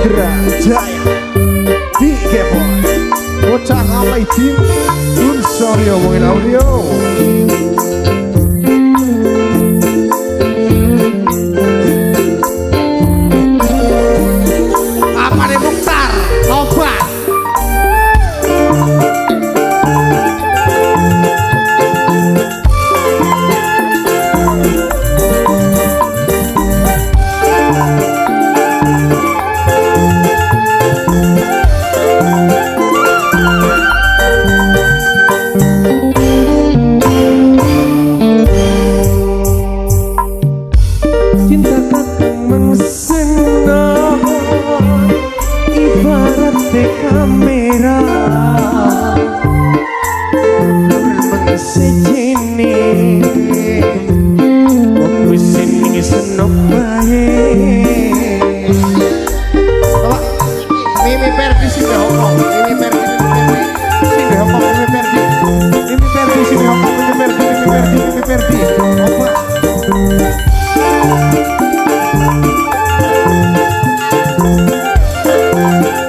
Indra Jaya Dikepon Bocah Alai Tim Unsorio Wongin Audio. Apane Mukhtar tobat. Cinta kakang mengsenang ibarat kamera mengsejene wong sing senok bae. Bapak Mimi Perdi sing di Hongkong, Mimi Perdi, sing di Hongkong, Mimi Perdi, Mimi Perdi sing di Hongkong, Mimi Perdi, Mimi Perdi, Mimi Perdi. Opa.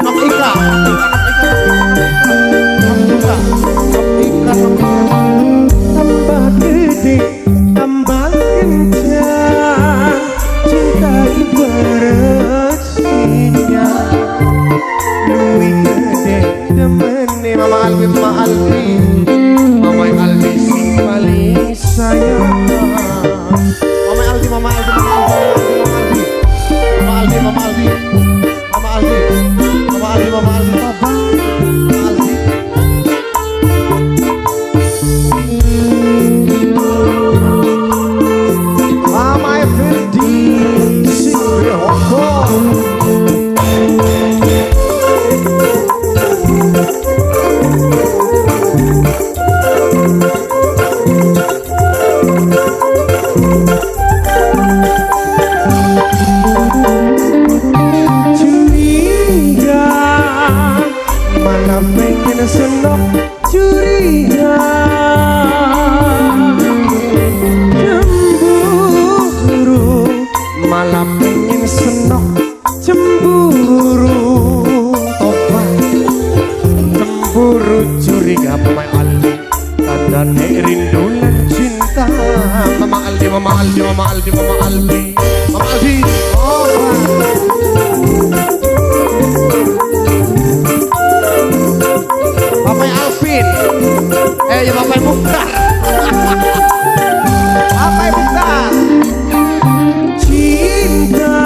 Nok Ika, Nok Ika, Nok Ika, Nok Ika, Tambah gede tambah kencang cinta ibarat sinyal luwih gede demene. Mama Albi, Mama Albi, Mama Albi sing paling sayang. Mama Aldi, Mama Aldi, Mama Aldi, Mama Aldi, Mama Aldi, Mama Aldi, Mama Aldi, Mama Aldi, Papa, Mama Aldi. Mama Effendi sing di Hongkong. Curiga malah pengen senok curiga cemburu malah pengen senok cemburu Tobat cemburu curiga Mama Aldi tandane rindu lan cinta. Mama Aldi, Mama Aldi, Mama Aldi, Mama Aldi, Mama Aldi. Tobat. Bapak Alvin, ya Bapak Mukhtar, Bapak Mukhtar. Cinta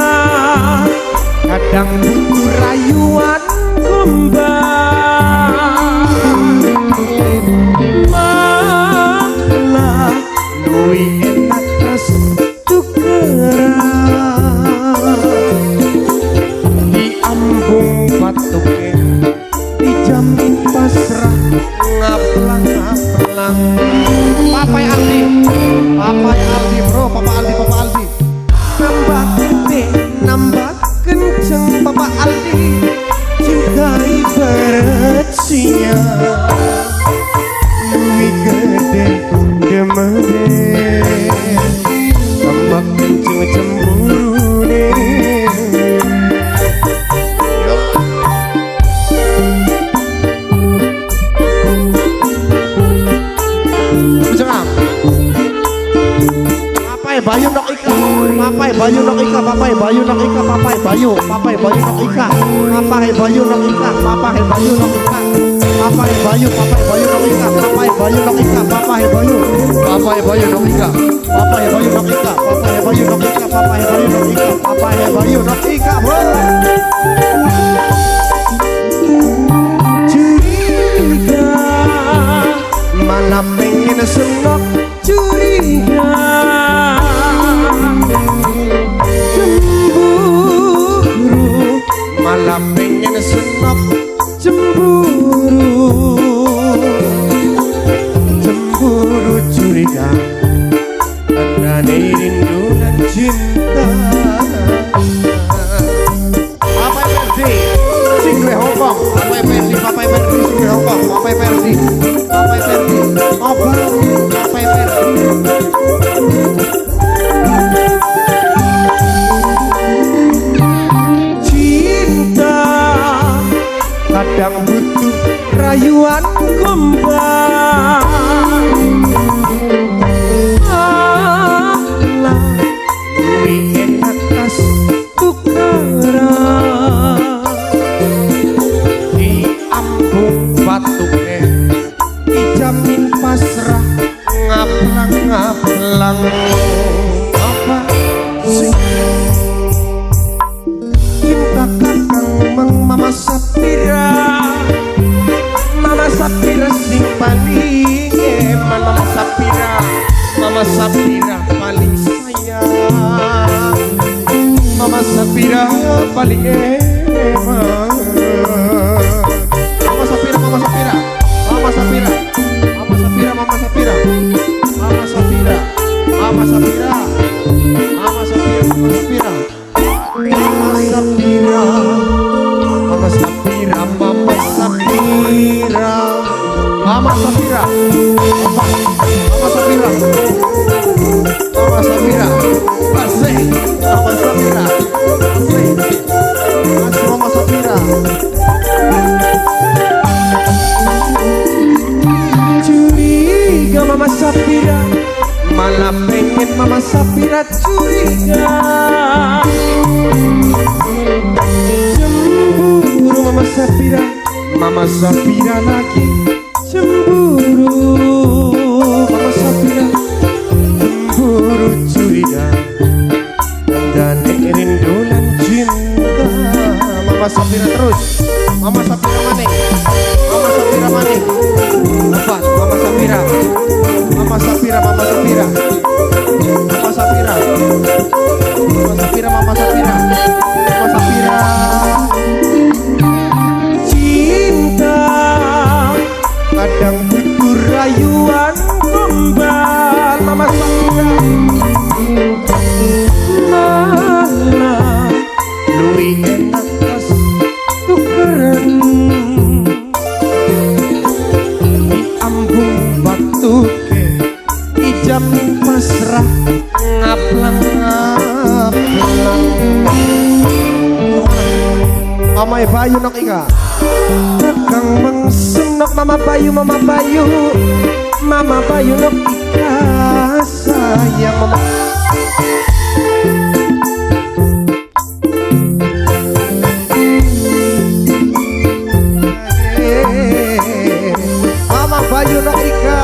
kadang butuh rayuan kembang malah luwih enak tas tukeran diambung patuke dijamin pasrah Ngaplang ngaplang. Papai Aldi, Papai Aldi bro, Papa Aldi, Papa Aldi. Nambah gede nambah kenceng Papa Aldi. Cinta ibarat sinyal luwih gede demene tambah kenceng cemburune. Yo. Jangan. Papai Bayu nok Ika, Papai Bayu nok Ika, Papai Bayu nok Ika, Papai Bayu, Papai Bayu nok Ika, Papai Bayu nok Ika, Papai Bayu nok Ika, Papai Bayu, Papai Bayu nok Ika, Papai Bayu nok Ika, Papai Bayu, Papai Bayu nok Ika, Papai Bayu nok Ika, Papai Bayu nok Ika, Papai Bayu nok Ika, Papai Bayu nok Ika, bro. Curiga malah pengen senok curiga cemburu Malah pengen senok cemburu cemburu curiga tandane rindu dan cinta. Papai Perdi sing di Hongkong, Papai Perdi, Papai Perdi sing di Hongkong, Papai Perdi, Papai Perdi, apa Papai Perdi. Cinta Butuh rayuan gombal. Alah, luwih enak tas tukaran. Diambung batuke dijamin pasrah ngaplang-ngaplang. Apa sing cinta kakang meng Mama Sapira, Mama Sapira sing paling eman. Mama Sapira, Mama Sapira paling sayang. Mama Sapira paling eman. Mama Sapira, Mama Sapira, Mama Sapira, Mama Sapira, Mama Sapira, Mama Sapira, Mama Sapira, Mama Sapira, Mama Sapira, Mama Sapira, Mama Sapira, Mama Sapira, Mama Sapira, Mama Sapira, Mama Sapira, asik, Mama Sapira, asik, asik Mama Sapira. Curiga Mama Sapira, malah pengen Mama Sapira curiga. Cemburu Mama Sapira, Mama Sapira lagi cemburu. Mama Sapira cemburu curiga, dan rindu lan cinta. Mama Sapira terus, Mama Sapira maning, Mama Sapira maning. Apa? Mama Sapira, Mama Sapira, Mama Sapira, Mama Sapira, Mama Sapira, Mama Sapira, Mama Sapira. Cinta kadang butuh rayuan gombal. Mama Sapira malah luwih enak tas tukeran. Diambung batuke dijamin pasrah ngaplang ngaplang. Mama Bayu nok ika. Kakang mengsenok Mama Bayu, Mama Bayu, Mama Bayu nok ika sayang Mama. Mama Bayu nok ika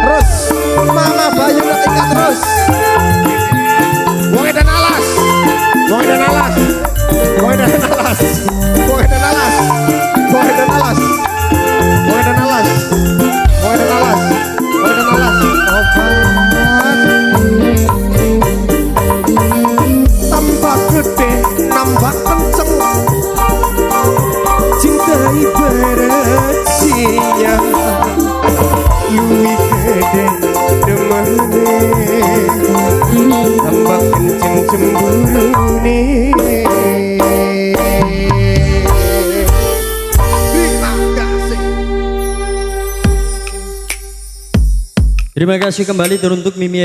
terus, Mama Bayu nok ika terus. Wong edan alas, wong edan alas, wong edan alas, wong edan alas, wong edan alas, wong edan alas, wong edan alas, wong edan alas. Obat tambah gede nambah kenceng, cintai berecinya luwih gede demene, tambah kenceng cemburune. Terima kasih. Terima kasih kembali teruntuk Mimi.